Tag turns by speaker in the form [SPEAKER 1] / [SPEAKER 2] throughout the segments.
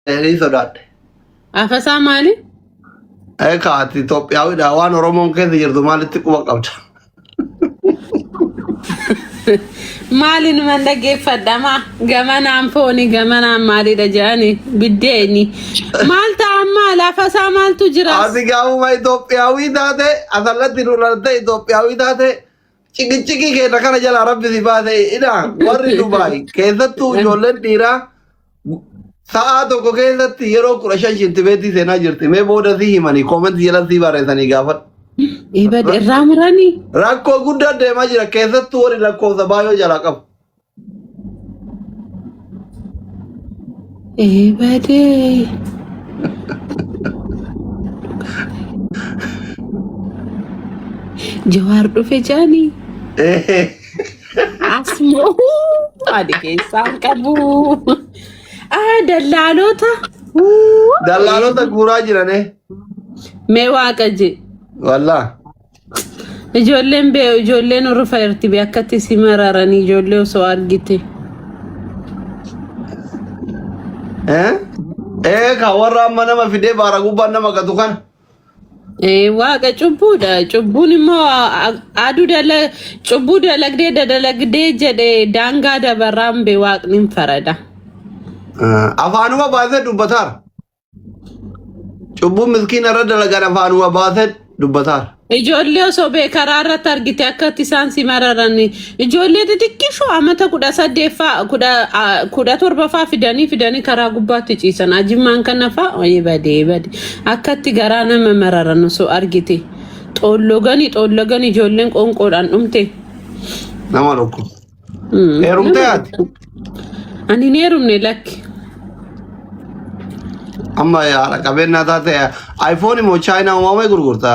[SPEAKER 1] Jedhanii sodaadhe.
[SPEAKER 2] Afasaa maali?
[SPEAKER 1] Egaa ati Itoophiyaawidha waan Oromoon keessa jirtu maalitti quba qabda?
[SPEAKER 2] Maali numan dhaggeeffadhama gamanaan fooni gamanaan maalidha jedhani biddeeni. Maal ta'a maal afasaa maaltu jira?
[SPEAKER 1] Ati gaafuma Itoophiyaawii taate asallatti nu dhalatte Itoophiyaawii taate ciqiciqii keenya kana jalaa rabbi si baase ina warri Dubaay keessattuu ijoolleen dhiiraa Sa'aa tokko keessatti yeroo 15 shintibeetii seenaa jirti. Mee booda si himanii koomentii jala si barreessanii gaafadhu.
[SPEAKER 2] Ibad irraa muranii.
[SPEAKER 1] Rakkoo guddaa deemaa jira keessattuu warri lakkoofsa baay'oo jalaa qabu.
[SPEAKER 2] Ibadee. Jawaar dhufe jaanii. Asmoo ani keessaan qabu. Ah, dallaalota.
[SPEAKER 1] Dallaalota guuraa jirane.
[SPEAKER 2] Mee waaqa je.
[SPEAKER 1] Wallaa.
[SPEAKER 2] Ijoolleen bee ijoolleen urufa irti bee akkatti si mararanii ijoollee osoo argite.
[SPEAKER 1] Eh? Eh ka warra amma nama fidee baara gubbaan nama gatu kana.
[SPEAKER 2] Ee, Waaqa cubbuudha. Cubbuun immoo aduu dala cubbuu dalagdee dadalagdee jedhe daangaa dabarraan bee waaqni hin farada.
[SPEAKER 1] Afaanuma baasee dubbataara. Cubbuun miskiina irra dalagan afaanuma baasee dubbataara.
[SPEAKER 2] Ijoollee osoo bee karaa irratti argite akka itti isaan si mararan ijoollee xixiqqishoo amata 18ffaa 17ffaa fidanii fidanii karaa gubbaatti ciisan ajimmaan kana faa oyi badee bade akka itti garaa nama mararan osoo argite xoolloganii xoolloganii ijoolleen qoonqoodhaan dhumte.
[SPEAKER 1] Nama dhukkuba. Heerumtee ati?
[SPEAKER 2] Ani hin heerumne lakki.
[SPEAKER 1] Amma haadha qabeenyaa taate iPhone moo Chaayinaa uumamee gurgurta?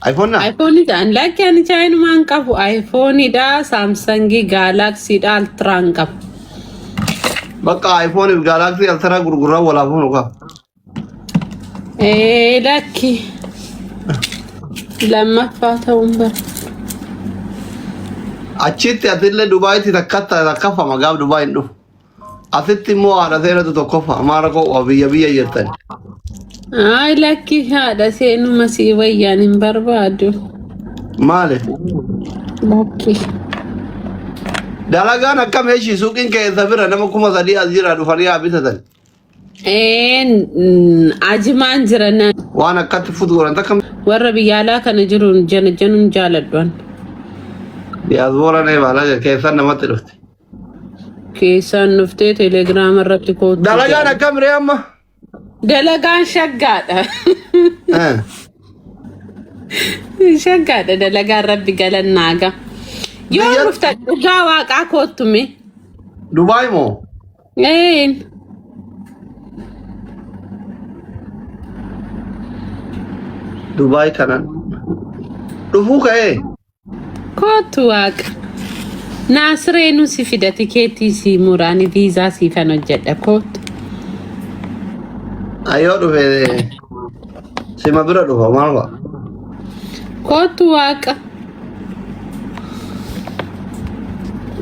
[SPEAKER 1] iPhone na?
[SPEAKER 2] iPhone dha. Lakki ani Chaayinumaan qabu. iPhone dha, Samsung, Galaxy dha, Ultra hin qabu.
[SPEAKER 1] Bakka iPhone fi Galaxy Ultra gurgurraa walaaf hunu qaba.
[SPEAKER 2] Ee lakki. Lammaffaa ta'uun bara.
[SPEAKER 1] Achitti atillee Dubaayitti takkatta takkaffama gaaf Dubaay hin dhufu. Asitti immoo haadha seenatu tokkoffa amaara koo biyya biyya jirtan.
[SPEAKER 2] Ay lakki haadha seenuma sii wayyaan hin barbaadu.
[SPEAKER 1] Maali?
[SPEAKER 2] Lakki.
[SPEAKER 1] Dalagaan akkam eeshi suuqiin keessa bira nama 3000 as jira dhufanii haa bitatan.
[SPEAKER 2] Een ajimaan jira na
[SPEAKER 1] Waan akkatti futu godhan takka
[SPEAKER 2] warra biyya alaa kana jiruun jana januun jaaladhuan.
[SPEAKER 1] diyaasboora nee baala keessan namatti dhufte.
[SPEAKER 2] Keessaan dhuftee telegiraama irratti koottu
[SPEAKER 1] Dalagaan
[SPEAKER 2] jedhan.
[SPEAKER 1] akkam ree amma?
[SPEAKER 2] Dalagaan shaggaadha. Shaggaadha dalagaan rabbi galannaaga. Yoo
[SPEAKER 1] Biyya
[SPEAKER 2] dhufta dhugaa waaqaa koottume.
[SPEAKER 1] Dubaay moo?
[SPEAKER 2] Een.
[SPEAKER 1] Dubaay kanan dhufuu ka'ee.
[SPEAKER 2] Koottu waaqa. Naasireenuu si fida tikeetii sii mura ani viizaa siifan hojjedha koottu.
[SPEAKER 1] Ayyoo dhufe sima bira dhufa maal fa'a?
[SPEAKER 2] Koottu waaqa.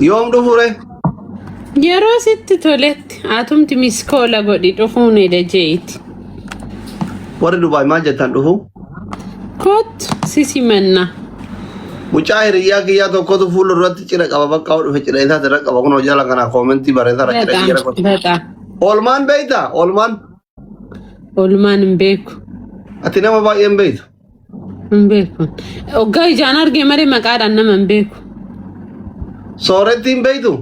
[SPEAKER 1] Yoom dhufure?
[SPEAKER 2] Yeroo sitti toletti atumti miskoola godhi dhufuun eda jeeti.
[SPEAKER 1] Warri Dubaay maal jettan dhufu?
[SPEAKER 2] Koottu si simanna.
[SPEAKER 1] Mucaa hiriyyaa kiyyaa tokkotu fuula duratti cira qaba bakka hoo dhufe cira isaati irra qaba kunoo jala kana koomentii barreessara cira
[SPEAKER 2] Bexaam
[SPEAKER 1] kiyya irra qaba.
[SPEAKER 2] bexaam.
[SPEAKER 1] Oolmaan beeyta oolmaan
[SPEAKER 2] Oolmaan hin beeku.
[SPEAKER 1] ati nama baay'ee hin beeytu.
[SPEAKER 2] Hin beeku. Oggaa ijaan argee malee maqaadhaan nama hin beeku.
[SPEAKER 1] Sooretti hin beeytu.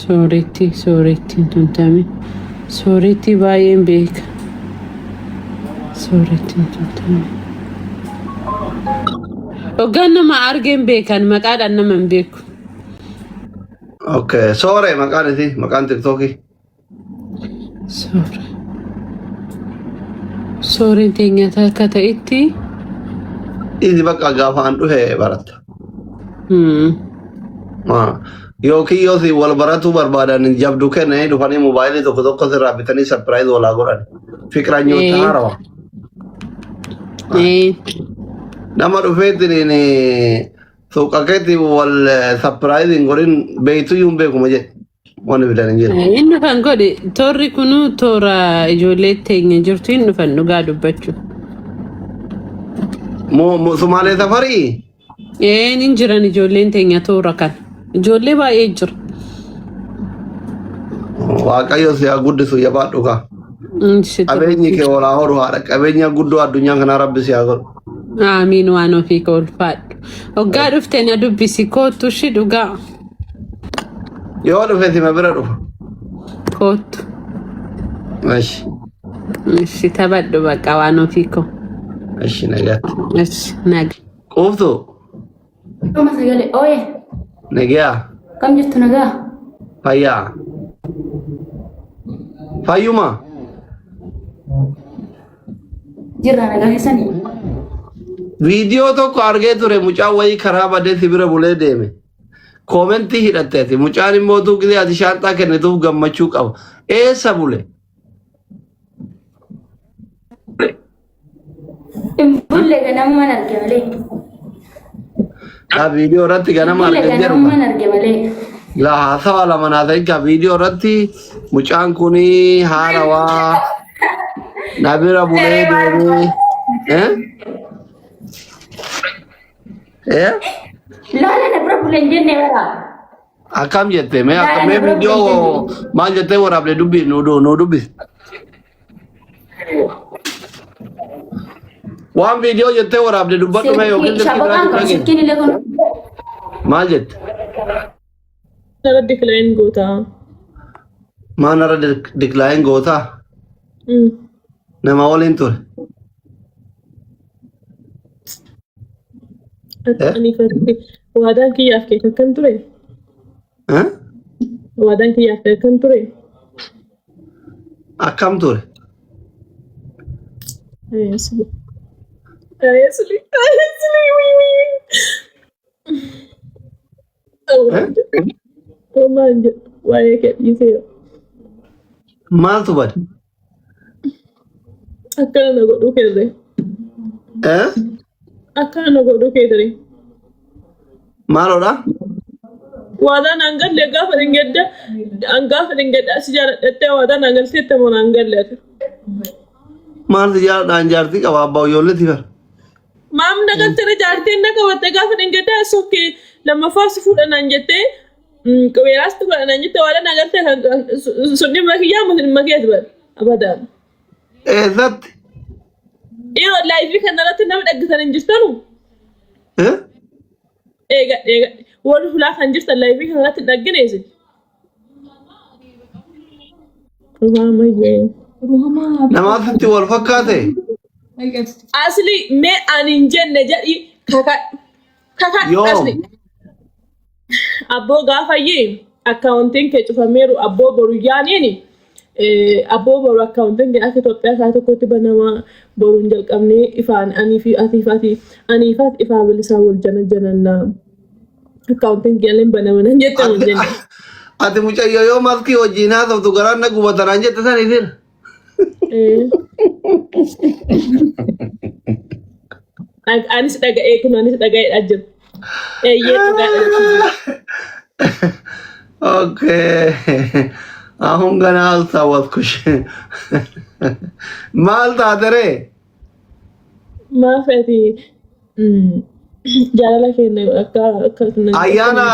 [SPEAKER 2] Sooretti soorettiin tun tami. Sooretti baay'een beeka. Soorettiin tun tami. Oggaan nama argeen beekan maqaadhaan nama hin beeku.
[SPEAKER 1] Okay soore maqaan isii maqaan tiktookii.
[SPEAKER 2] Soore. Sooreen teenya akka ta'etti.
[SPEAKER 1] Dhiisi bakka gaafa an dhufe baratta. Yookiin yoo si wal baratuu barbaadan jabdu kennanii dhufanii moobaayilii tokko tokko sirraa bitanii sarpiraayiz walaa godhan. Fiqiranyoota haarawa. Nama dhufeetiin suuqa keetti wal sarpiraayiz hin godhin beeytuyyuu hin beekuma jedhe. Wanni fidan hin jiru.
[SPEAKER 2] Hin dhufan godhe toorri kunuu toora ijoollee teenya jirtu hin dhufan dhugaa dubbachuu.
[SPEAKER 1] Sumaalee safarii?
[SPEAKER 2] Een hin jiran ijoolleen teenya toora kana. Ijoollee baay'ee jira.
[SPEAKER 1] Waaqayyo si haa guddisu jabaadhu kaa.
[SPEAKER 2] Sitti
[SPEAKER 1] Qabeenyi kee olaa horu haadha qabeenya guddoo addunyaa kanaa rabbi si haa godhu.
[SPEAKER 2] Aamiin waan ofii koo ulfaadhu. Hoggaa dhufte na dubbisi koottu shi dhugaa
[SPEAKER 1] Yoo dhufe sima bira dhufa.
[SPEAKER 2] koottu.
[SPEAKER 1] Eshi
[SPEAKER 2] Ishi taphadhu bakka waan ofii koo.
[SPEAKER 1] eshi nagaatti.
[SPEAKER 2] Ishi naga.
[SPEAKER 1] Quuftu
[SPEAKER 3] Dhuma sagalee ooye
[SPEAKER 1] nagayaa
[SPEAKER 3] kam jirtu nagaa?
[SPEAKER 1] fayyaa fayyuma
[SPEAKER 3] Jirra nagaa keessanii?
[SPEAKER 1] viidiyoo tokko argee ture mucaan wayii karaa badee si bira bulee deeme. Koomentii hidhatteeti mucaan immoo utuu gisee ati shaanxaa kennituuf gammachuu qaba. Eessa bule?
[SPEAKER 3] Hin bulle ganamumaan arge malee.
[SPEAKER 1] Laa viidiyoo irratti
[SPEAKER 3] Hin
[SPEAKER 1] ganama
[SPEAKER 3] bulle
[SPEAKER 1] argan jedhu.
[SPEAKER 3] ganamumaan arge malee.
[SPEAKER 1] Laa haasawa lama naa ta'in ka viidiyoo irratti mucaan kun haarawaa na bira bulee deemee. Eh? Eh?
[SPEAKER 3] Laala na bira bulle hin jenne bara.
[SPEAKER 1] Akkam jette mee
[SPEAKER 3] Laala
[SPEAKER 1] akka
[SPEAKER 3] na
[SPEAKER 1] mee
[SPEAKER 3] bira bulle hin
[SPEAKER 1] viidiyoo
[SPEAKER 3] jenne.
[SPEAKER 1] maal jettee waraabde dubbi nu dubbisi. Waan viidiyoo jettee waraabde dubbadhu mee yookiin
[SPEAKER 3] Silkii
[SPEAKER 1] silkii
[SPEAKER 3] shabaqaan
[SPEAKER 1] biraatiin
[SPEAKER 3] qabu
[SPEAKER 1] dhageenya.
[SPEAKER 3] silkiin illee kun.
[SPEAKER 1] Maal jette?
[SPEAKER 4] Nara decline goota.
[SPEAKER 1] Maal narra diklaayin gootaa? Nama waliin ture. Eh?
[SPEAKER 4] Ani fatti waadaan kiyyaaf kee kan ture.
[SPEAKER 1] Eh?
[SPEAKER 4] Waadaan kiyyaaf kee kan ture.
[SPEAKER 1] Akkam ture?
[SPEAKER 4] Ayasli. Ayasli. Ayasli. Wii wii.
[SPEAKER 1] Eh?
[SPEAKER 4] Homaan jedhu waa'ee kee dhiisee
[SPEAKER 1] Maaltu bade?
[SPEAKER 4] akkana na godhuu keerre.
[SPEAKER 1] Eh?
[SPEAKER 4] Akkana na godhuu keetire.
[SPEAKER 1] Maaloodha?
[SPEAKER 4] Waadaan aan galle gaafa dhingedda an gaafa dhingedda si jaaladhattee waadaan aan galteette moo naan galle ati.
[SPEAKER 1] Maal si jaaladhaan jaartii qaba abbaa ijoolleeti bara.
[SPEAKER 4] Maam na galtee jaartiin na qabatte gaafa dhingedda sokkee lammaffaa si fuudha naan jettee qubeeraas si fuudha naan jette waadaan aan galte sun dhimma kiyyaa moo dhimma keeti bara abadaan.
[SPEAKER 1] Eessatti?
[SPEAKER 4] Dhiiroo laayifii kanarratti nama dhaggisan hin jirtanu.
[SPEAKER 1] Eh?
[SPEAKER 4] Eega eega warri fulaa kan jirtan laayifii kanarratti hin dhaggine isin. Ruhaamayyee.
[SPEAKER 1] Namaatti wal fakkaate?
[SPEAKER 4] Asli mee ani hin jenne jedhi kakadhu. Kakadhu
[SPEAKER 1] Yoom?
[SPEAKER 4] asli. Abboo gaafayyee akkaawuntiin kee cufameeru abboo boru yaaniini abboo boru akkaawuntiin kee akka Itoophiyaa isaa tokkotti banamaa boruun jalqabnee ifaan anii fi atii fi ati anii fi ati ifaa bilisaa wal jana janannaa akkaawuntiin kee illee banama nan jette wal
[SPEAKER 1] Ati
[SPEAKER 4] jenne.
[SPEAKER 1] ati mucayyoo yoo maskii wajjin haasoftu garaan na gubata naan jette san isin.
[SPEAKER 4] Anis dhaga'ee kun anis dhaga'eedha jiru. Eeyyee dhugaadha.
[SPEAKER 1] Okay. አሁን ገና አልታወቅኩሽ። maal taateree?
[SPEAKER 4] Maaf ati jaalala keenya akka akka
[SPEAKER 1] Ayyaana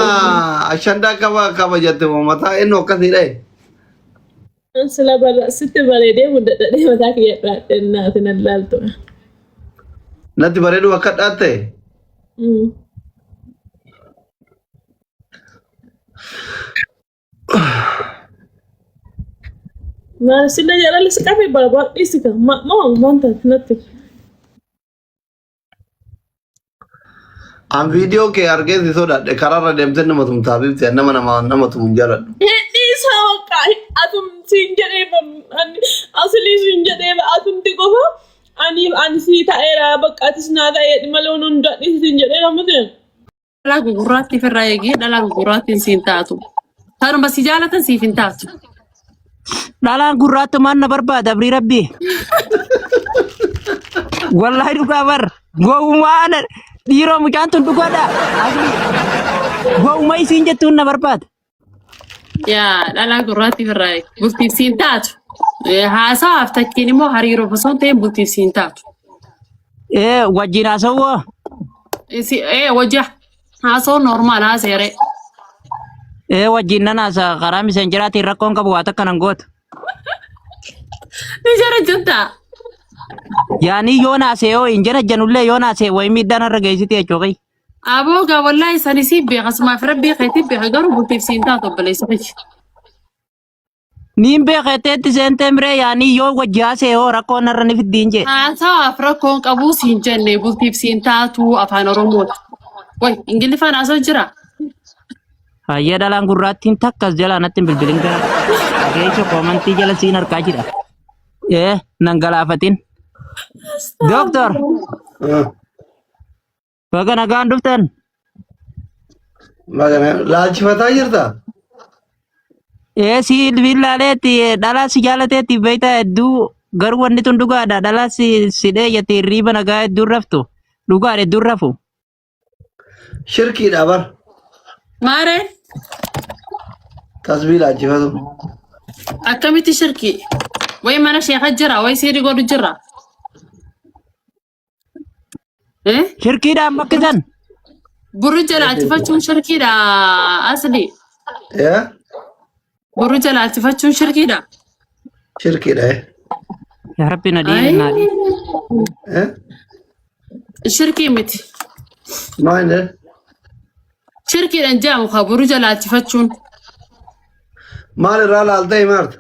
[SPEAKER 1] ashandaa qaba kabajatte moo mataa inni akkasii dha'e?
[SPEAKER 4] Sila bara sitti bareedee guddadhadhee mataa kiyya dhaadhee naati nan laaltu.
[SPEAKER 1] Natti bareedu akka dhaatte?
[SPEAKER 4] Maal sila jaalalli si qabe barbaadu dhiisi ka maa wanta natti.
[SPEAKER 1] An viidiyoo kee argee si sodaadhe karaarra deemtee nama tumtaa bifti nama nama nama tumu hin jaaladhu.
[SPEAKER 4] Dhiisaa bakka atum siin jedhee asilii siin jedhee atumti qofa ani ani sii ta'eera bakka atis naa ta'ee malee waan hundaa dhiisi siin jedhee namuti.
[SPEAKER 5] Dhalaa gugurraatti ofirraa eegee dhalaa gugurraattiin siin taatu. Tanuma si jaalatan siif hin taatu.
[SPEAKER 6] Dhalaan gurraattumaan na barbaada abrii rabbii. Wallahi dhugaa bar. Gowwummaa ana dhiiroo mucaan tun dhugaadha. Asli gowwummaa isiin jettuun na barbaada.
[SPEAKER 5] Yaa dhalaa gurraattii firraa eegi. Bultiif siin taatu. Haasawaaf takkiin immoo hariiroof osoo hin ta'in bultiif siin taatu.
[SPEAKER 6] Ee wajjin haasawoo.
[SPEAKER 5] Isi wajja haasawuu normaal haaseere.
[SPEAKER 6] Ee wajjin nan haasa karaa miseenjeraatiin rakkoon qabu waa takka nan gootu.
[SPEAKER 5] Ni jara jirta.
[SPEAKER 6] Yaanii yoo naasee yoo hin jara janullee yoo naasee wayii miidhaan irra geessiti jechuudha.
[SPEAKER 5] Aboo gaa wallaahi sani sii beeka sumaaf rabbii keetii beeka garuu bultiif siin taatu obboleessa kiyya.
[SPEAKER 6] Niin beeketeetti seentee miree yaanii yoo wajji haasee hoo rakkoon narra ni fiddiin jee.
[SPEAKER 5] Haasawaaf rakkoon qabuu siin jenne bultiif siin taatu afaan Oromooti. Way Ingiliffaan haasoo jira.
[SPEAKER 6] Hayyee dhalaan gurraattiin takkas jalaa natti hin bilbilin gara. Geesho koomantii jala siin harkaa jira. Ee nan galaafatin. Dooktor baga nagaan dhuftan.
[SPEAKER 1] Laalchifataa jirta?
[SPEAKER 6] Ee si billaaleetti dhalaa si jaalateetti beektaa hedduu garuu wanni tun dhugaadha dhalaa si si dheeyyatti hirriiba nagaa hedduu raftu dhugaadha hedduu rafu.
[SPEAKER 1] Shirkiidha bar.
[SPEAKER 5] Maaree
[SPEAKER 1] Tasbii laalchifatu.
[SPEAKER 5] akkamitti shirkii? Way mana sheekha jira way siirii godhu jira. Eh?
[SPEAKER 6] Shirkiidhaan makkisan.
[SPEAKER 5] Burri jalaachifachuun shirkiidha asli.
[SPEAKER 1] Yaa
[SPEAKER 5] Burri jalaachifachuun shirkiidha.
[SPEAKER 1] shirkiidha. Eh?
[SPEAKER 6] Yaa Rabbi na dhiibi naa dhiibi.
[SPEAKER 1] Eh?
[SPEAKER 5] Shirkii miti.
[SPEAKER 1] Maal inni?
[SPEAKER 5] Shirkiidha hin jedhamu kaa burri jalaachifachuun.
[SPEAKER 1] Maal irraa laaltee himaarta?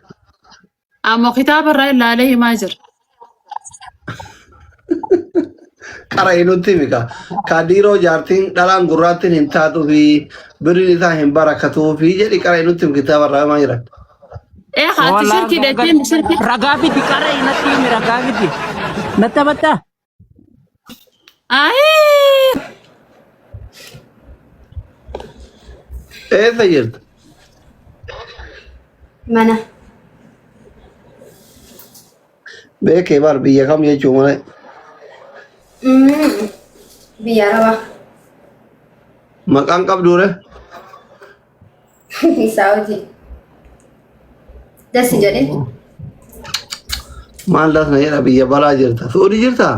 [SPEAKER 5] Ammoo kitaaba irraa ilaalee himaa jira.
[SPEAKER 1] Qara nutti himi kaa. Kaa dhiiroo jaartiin dhalaan gurraattiin hin taatuu fi birriin isaa hin barakatuu fi jedhi qara nutti himi kitaaba irraa himaa jira.
[SPEAKER 5] Ee haati
[SPEAKER 6] Walaa
[SPEAKER 5] shirkiidha ittiin shirkii.
[SPEAKER 6] Ragaa fidi qara natti himi ragaa fidi. Natti amantaa?
[SPEAKER 5] Ayii.
[SPEAKER 1] Eessa jirta?
[SPEAKER 3] Mana.
[SPEAKER 1] Beekee bar biyya kam jechuu malee.
[SPEAKER 3] Biyya Arabaa.
[SPEAKER 1] Maqaan qabduure?
[SPEAKER 3] Saawutii. Dasi jedhe.
[SPEAKER 1] Maal das na jedha biyya balaa jirta. Su'uudi jirta?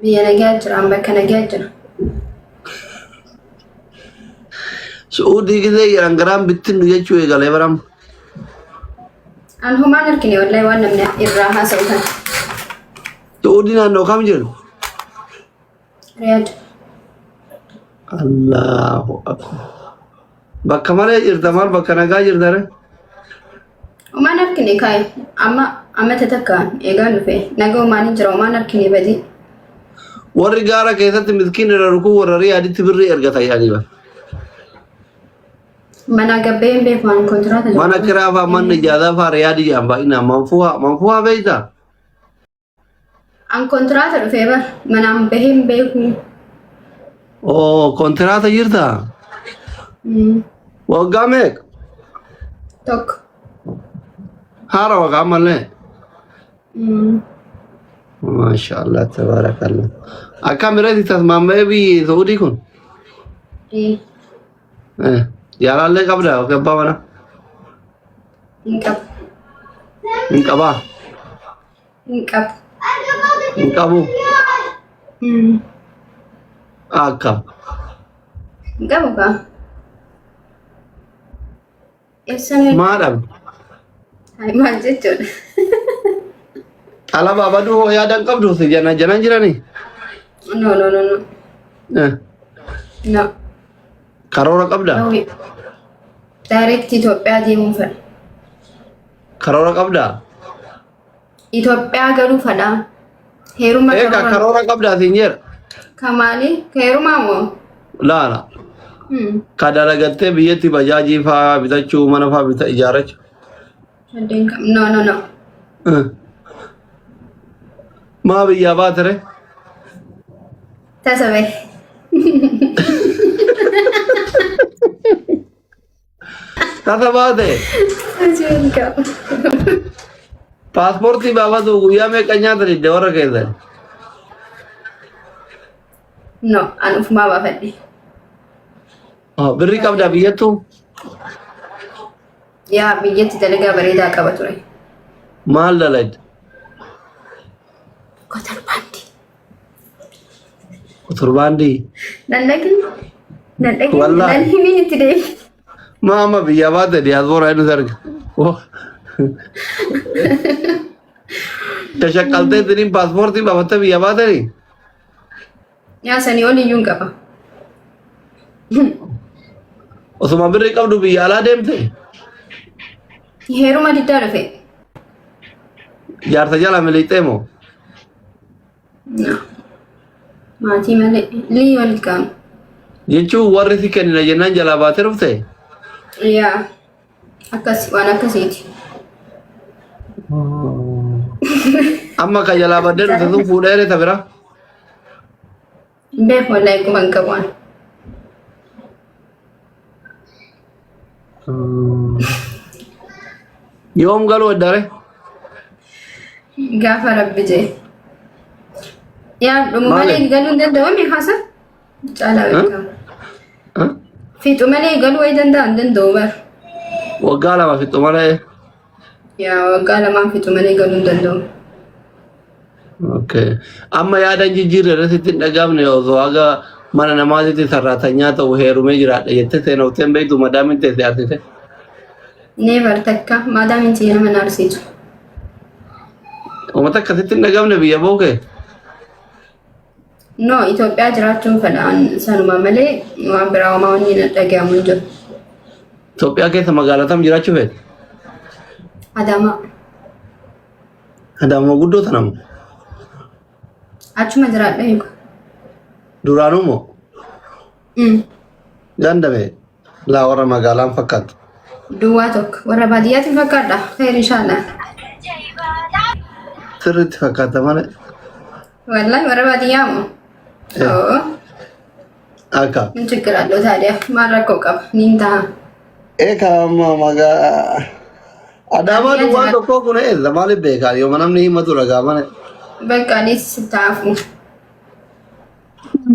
[SPEAKER 3] Biyya nagaa jira. An bakka nagaa jira.
[SPEAKER 1] Su'uudii gisee jedhan garaan bittinnu jechuu eegalee baram.
[SPEAKER 3] An homaan harkine wallahi waan namni irraa haasa'u kana.
[SPEAKER 1] Su'uudii naannoo kam jiru?
[SPEAKER 3] Riyaad.
[SPEAKER 1] Allahu akbar. Bakka malee jirta maal bakka nagaa jirta re?
[SPEAKER 3] Homaan harkine kaaye. Amma amata takka eegaan dhufe. Naga homaan hin jira. Homaan harkine badii.
[SPEAKER 1] Warri gaara keessatti miskiin irra rukuu warra riyaaditti birrii ergata yaanii bara.
[SPEAKER 3] Mana gabbee hin beeku an kontiraata jira.
[SPEAKER 1] Mana kiraa faa manni ijaazaa faa riyaadii jedhan baay'inaan manfuuhaa manfuuhaa beektaa?
[SPEAKER 3] An kontiraata dhufee bar manaan bahee hin beeku.
[SPEAKER 1] Oo kontiraata jirtaa? Waggaa meeqa?
[SPEAKER 3] Tokko.
[SPEAKER 1] Haara waggaa ammallee.
[SPEAKER 3] Mm.
[SPEAKER 1] Maashaallah tabaarakallah. Akkam irratti tasmaamee biyyi Saudii kun?
[SPEAKER 3] Eh,
[SPEAKER 1] Eh, Jaalallee qabda yookiin abbaa manaa?
[SPEAKER 3] Hin qabu.
[SPEAKER 1] Hin qabaa?
[SPEAKER 3] Hin qabu.
[SPEAKER 1] Hin qabu.
[SPEAKER 3] Mm.
[SPEAKER 1] Akkam.
[SPEAKER 3] Hin qabu kaa. Eessa
[SPEAKER 1] Maa dhabde?
[SPEAKER 3] Hai maal jechuudha?
[SPEAKER 1] Xalabaa baduu hoo yaadan qabdu si jana janan jiranii?
[SPEAKER 3] No no no no.
[SPEAKER 1] Eh,
[SPEAKER 3] No.
[SPEAKER 1] Karoora qabdaa?
[SPEAKER 3] No. Direct Itoophiyaa deemuu fedha.
[SPEAKER 1] Karoora qabdaa?
[SPEAKER 3] Itoophiyaa galuu fedha. Heeruma
[SPEAKER 1] Egaa
[SPEAKER 3] karoora.
[SPEAKER 1] karoora qabdaa siin jedha.
[SPEAKER 3] Kamaali? Ka heerumaa moo?
[SPEAKER 1] Laala.
[SPEAKER 3] Hmm.
[SPEAKER 1] Ka dalagattee biyyatti bajaajii faa bitachuu mana faa bita ijaarrachuu.
[SPEAKER 3] Addeen kam? No no no.
[SPEAKER 1] Eh. Maa biyyaa baatere?
[SPEAKER 3] Tasa bahe.
[SPEAKER 1] Tasa baate?
[SPEAKER 3] Addeen kam?
[SPEAKER 1] Paaspoortii baafatu guyyaa meeqa nyaata didde warra keessan?
[SPEAKER 3] No, an ufumaa baafadhe.
[SPEAKER 1] Oh, birrii qabdaa biyyattuu?
[SPEAKER 3] Yaa biyyatti dalagaa bareedaa qaba ture.
[SPEAKER 1] Maal dalagde?
[SPEAKER 3] Kotorbaandii.
[SPEAKER 1] Kotorbaandii.
[SPEAKER 3] Nan dhagin. Nan dhagin.
[SPEAKER 1] Wallaahi.
[SPEAKER 3] Nan himiin itti deebi.
[SPEAKER 1] Maa amma biyyaa baate diyaaspooraa inni sarga. Tashaqqaltee isiniin paaspoortii baafattee biyyaa baatanii?
[SPEAKER 3] Yaa sanii ol iyyuu hin qaba.
[SPEAKER 1] Osuma birrii qabdu biyya alaa deemte?
[SPEAKER 3] Heeruma diddaa dhufe.
[SPEAKER 1] Jaarsa jala miliixxee moo?
[SPEAKER 3] No. Maatii malee lii wal qaama.
[SPEAKER 1] Jechuun warri si kennina jennaan jalaa baatee dhufte?
[SPEAKER 3] Yaa akkas waan akkasiiti.
[SPEAKER 1] Amma kan jalaa baddee dhufte sun fuudhee ta bira?
[SPEAKER 3] Hin beeku wallaahi quba hin qabu ani.
[SPEAKER 1] Yoom galuu eddare?
[SPEAKER 3] Gaafa rabbi jee. Yaa dhumu
[SPEAKER 1] Maali?
[SPEAKER 3] malee galuu hin danda'u haasa? Caalaa beekama. Fiixu malee galuu wayi danda'a hin danda'u bar.
[SPEAKER 1] Waggaa lama fixu malee.
[SPEAKER 3] Yaa waggaa lamaan fixu malee galuu hin danda'u.
[SPEAKER 1] Okay. Amma yaada hin jijjiirre irratti hin dhagaamne osoo haga mana namaatitti sarraatanyaa ta'u heerumee jiraadha jettee seenooftee hin beektu madaamin teesse arsite.
[SPEAKER 3] Never takka maadaamiin tiyya nama na arsiitu.
[SPEAKER 1] Uummata akkasitti hin dhagaamne biyya bookee.
[SPEAKER 3] No, Itoophiyaa jiraachuun fedha sanuma malee waan biraa homaa wanni na dhagahamu hin jiru.
[SPEAKER 1] Itoophiyaa keessa magaalaa tam jiraachuu feete?
[SPEAKER 3] Adaamaa.
[SPEAKER 1] Adaamaa guddoo tana moo?
[SPEAKER 3] Achuma jiraadha eegu.
[SPEAKER 1] Duraanuu moo? Ganda mee? Laa warra magaalaan fakkaatu.
[SPEAKER 3] Duwwaa tokko warra baadiyyaatiin fakkaadha. Khayr inshaallah.
[SPEAKER 1] Sirriitti fakkaata malee.
[SPEAKER 3] Wallahi warra baadiyyaa moo? Oo.
[SPEAKER 1] Akka.
[SPEAKER 3] Min ችግር አለው ታዲያ maal rakkoo qaba niin taha.
[SPEAKER 1] Eeka amma magaa. Adaamaa
[SPEAKER 3] Baadiyyaa
[SPEAKER 1] duwwaan
[SPEAKER 3] jira.
[SPEAKER 1] tokkoo kun eessa maaliif beekaa yooma namni himatu ragaa malee.
[SPEAKER 3] Bakka anis sittaafu.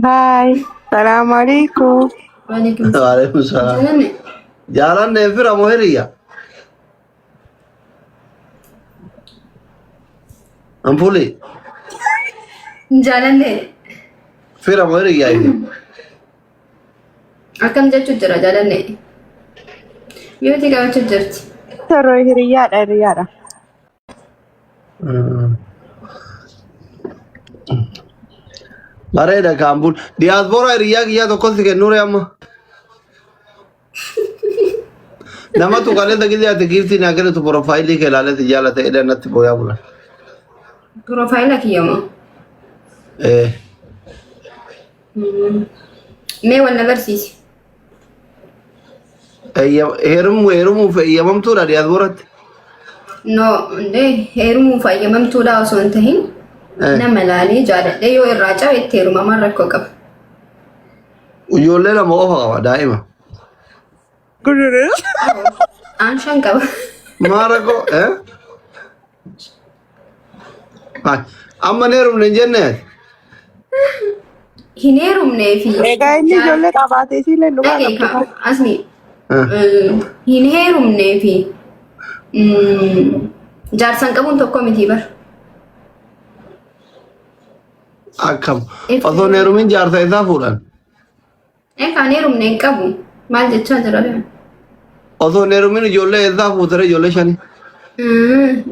[SPEAKER 7] Hi, salam alaikum.
[SPEAKER 3] Waalaikum
[SPEAKER 1] Waalaikum salaam.
[SPEAKER 3] salaam.
[SPEAKER 1] Jaalannee fira moo hiriyya? Ampuli
[SPEAKER 3] Jaalanne
[SPEAKER 1] fira moo hiriyya inni?
[SPEAKER 3] akkam jechuu jira jaalanne. Yooti qabachuu jirti.
[SPEAKER 7] Saroo hiriyaadha hiriyaadha.
[SPEAKER 1] Bareeda kaambuun. Diyaaspooraa hiriyyaa kiyyaa tokko si kennuure amma. Namatu kaleessa gisee ati giiftii naa kennitu piroofaayilii kee ilaalee si jaalate edha natti booyaa bula.
[SPEAKER 3] Piroofaayila kiyya moo?
[SPEAKER 1] Eh,
[SPEAKER 3] Mee wal na barsiisi.
[SPEAKER 1] Heerumuu heerumuuf eeyyamamtuudha diyaaspooratti.
[SPEAKER 3] No, indee heerumuuf eeyyamamtuudha osoo hin tahin nama laalee jaaladhee yoo irraa cabe itti heeruma maal rakkoo qaba.
[SPEAKER 1] Ijoollee lama qofa qaba daa'ima.
[SPEAKER 7] Gururu.
[SPEAKER 3] Aan shan qaba.
[SPEAKER 1] Maal rakkoo? Eh? Hai, Amma hin heerumne hin jenne ati.
[SPEAKER 3] Hin heerumnee fi
[SPEAKER 7] Egaa inni ijoollee qabaatee siillee dhugaa
[SPEAKER 3] dhagee
[SPEAKER 7] qabdu.
[SPEAKER 3] ka asni
[SPEAKER 1] Eh.
[SPEAKER 3] hin heerumnee fi jaarsan qabuun tokko miti bar.
[SPEAKER 1] Akkam. Osoo hin heerumin jaarsa isaa fuudhan.
[SPEAKER 3] Egaa hin heerumne hin qabu. Maal jechaa jira lee?
[SPEAKER 1] Osoo hin heerumin ijoollee eessaa fuutere ijoollee shani.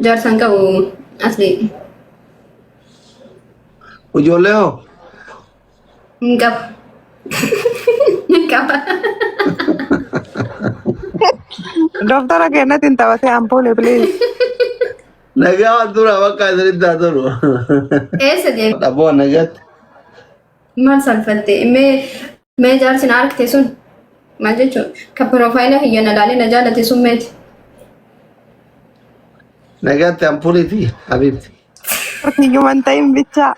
[SPEAKER 3] Jaarsa hin qabu asli
[SPEAKER 1] Ijoollee hoo?
[SPEAKER 3] hin qabu. Hin qaba.
[SPEAKER 7] Doktara keenyatti hin taphatee ampoole please.
[SPEAKER 1] Nagaa waan tura bakka isinitti haa tolu.
[SPEAKER 3] Eessa deema?
[SPEAKER 1] Dhabboo nagaatti.
[SPEAKER 3] Maal salphatte? Mee mee jaarsi na argite sun maal jechuun kan piroofaayila kiyya na laalee na jaalate sun meeti.
[SPEAKER 1] Nagaatti ampuuliiti habiibti.
[SPEAKER 7] Kiyyuma hin ta'in bichaa.